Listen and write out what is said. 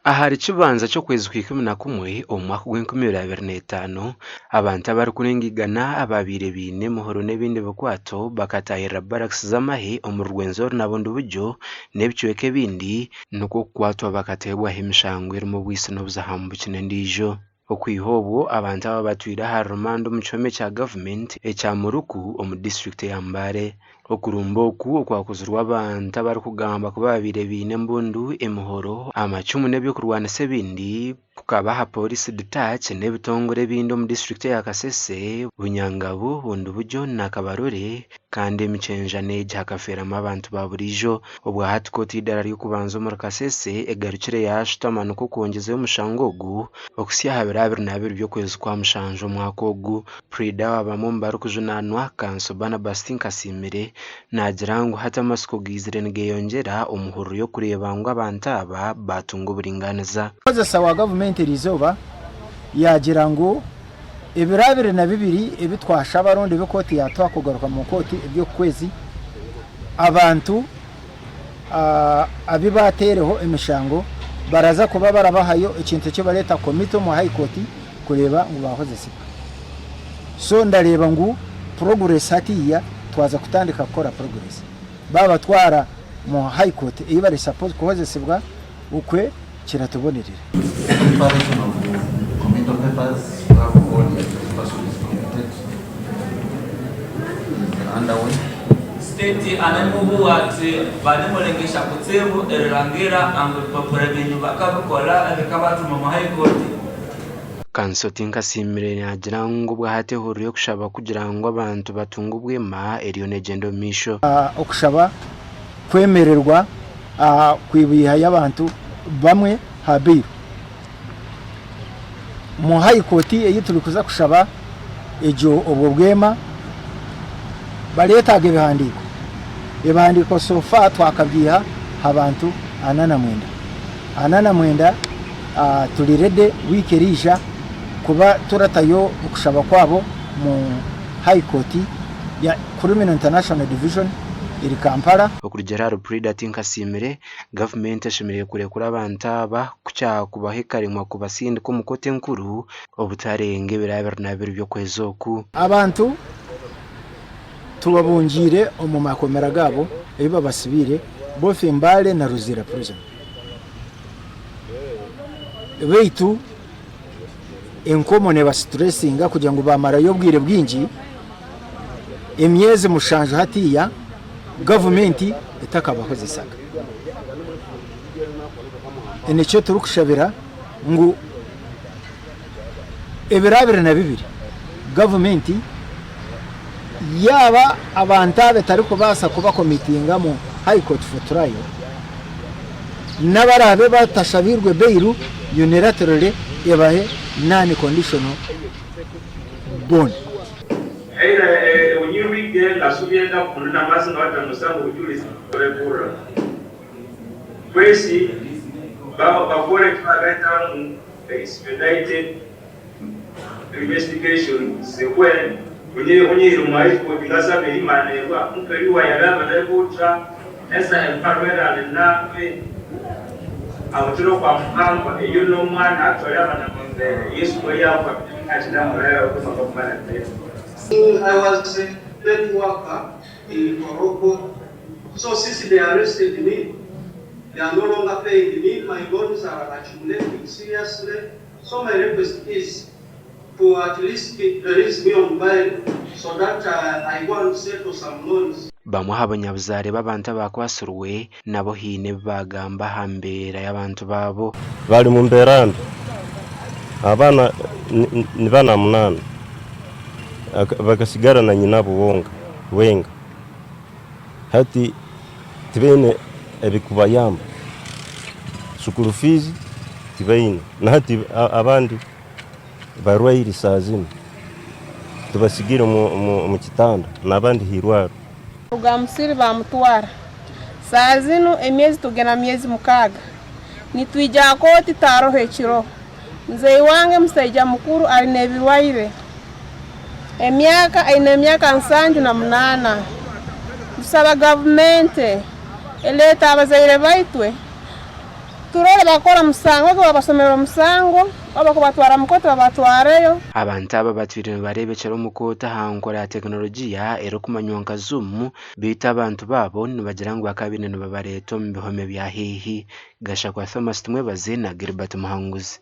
Ahari kibanza ky'okwezi kw'ikumi na kumwe omu mwaka gw'enkumi ibiri abiri n'etaano, abantu abarikurenga igana abaabaire baine emihoro n'ebindi bikwato bakataahirira barakisi z'amahe omuri Rwenzori na Bundibugyo n'ebicweka ebindi nikwo kukwatwa bakateebwaho emishango erimu obwitsi n'obuzahambuki n'endiijo. Okwiha obwo, abantu aba batwire ahari rumanda omu kihome kya gavumenti ekya Muruku omu disiturikiti eya Mbale. Okurumba oku okwakozirwe abantu abarikugamba kuba babaire baine embundu, emihoro, amacumu n'eby'okurwanisa ebindi kukaba aha poorisi detach n'ebitongore ebindi omu disiturikiti eya Kasese, Bunyangabu, Bundibugyo na Kabarole kandi emikyenjano egi hakafeeramu abantu ba buriijo. Obwahati kooti y'eidaara ry'okubanza omuri Kasese egarukire yaashutama nikwo kwongyezayo omushango ogu okuhitsya aha biro 22 by'okwezi kwa mushanju omwaka ogu. Puriida wa bamwe omu barikujunaanwa, Kanso Barnabas Tinkasiimire naagira ngu hati amatsiko gaizire nigeyongyera omu hururu y'okureeba ngu abantu aba baatunga oburingaaniza. Omukozesa wa gavumenti eriizooba yaagira ngu ebiro 22 ebi twashaba rundi ebi kooti yaatuha kugaruka mu kooti eby'oku kwezi, abantu abu baateereho emishango baraza kuba barabahayo ekintu eki bareeta committee omu high court kureeba ngu baahozesibwa. So ndareeba ngu progress hatiiya twaza kutandika kukora progress. Baabatwara mu high court ei bari supposed kuhozesibwa okwe kiratubonerera. Preparation of committal papers to have all the accused persons committed is underway. State anemubuwa ati banemulengesha kutsibu erirangira angu ebipapura byenyu bakabikola ebikabatuma omu High Court. Kanso Tinkasiimire naagira ngu obwahati ehururu y'okushaba kugira ngu abantu batunge obwema eriyo negyenda omu maisho. Okushaba kwemererwa kwibihayo abantu bamwe aha bail. Omu High Court ei turikuza kushaba egyo obwo bwema bareetaaga ebihandiiko. Ebihandiiko so far twakabyiha aha bantu 49. 49 turi ready wiiki eriija kuba turatayo okushaba kwabo omu High Court ya Criminal International Division eri Kampala. Okurugiirira ahari Puriida Tinkasiimire, gavumenti eshemereire kurekura abantu aba ku kyakubaho ekaremwa kubasindika omu kooti enkuru obutarenga ebiro 22 by'okwezi oku. Abantu tubabungiire omu makomera gaabo ahu babasibiire both Mbale na Luzira Prison. Beitu enkomo nebasituresinga kugira ngu bamarayo obwire bwingi, emyezi mushanju hatiiya gavumenti etakabahozesaga. Nikyo turikushabira ngu ebiro 22 gavumenti yaaba abantu aba etarikubaasa kubakomitinga mu High Court for trial, n'abaraabe batashabiirwe bail unilaterally ebahe non conditional bond. I was a plant worker in Korogwe so since they arrested me they are no longer paying me, my loans are accumulating seriously so my request is to at least release me on bail so that I go and settle some loans. Bamwe aha banyabuzaare b'abantu abaakwatsirwe nabo haine ebi baagamba aha mbeera y'abantu baabo. Bali mu mbeera mbi. Abaana ni bana munaana bakasigara na nyinabo wonka wenka. Hati tibaine ebikubayamba. Sukuru fiizi tibaine. Na hati abandi barwaire saaha zinu tubasigire omu kitanda n'abandi hairwarro. Kuruga musiri bamutwara. Saaha zinu emyezi tugenda mu myezi mukaaga. Nitwija aha kooti taaroho ekiroho. Muzeeyi wange musaija mukuru ari n'ebirwaire. Emyaka aine emyaka 78. Nitusaba gavumenti eleete abazaire baitwe. Turore bakora musango ki babasomera omusango oba kubatwara mu kooti babatwareyo. Abantu aba batwire nibareebekyera omu kooti aha nkora ya tekinologiya erikumanywa nka Zoom beitu abantu baabo nibagira ngu bakaba baine nibabareeta omu bihome bya haihi. Gashakwa Thomas Tumwebaze na Gilbert Muhanguzi.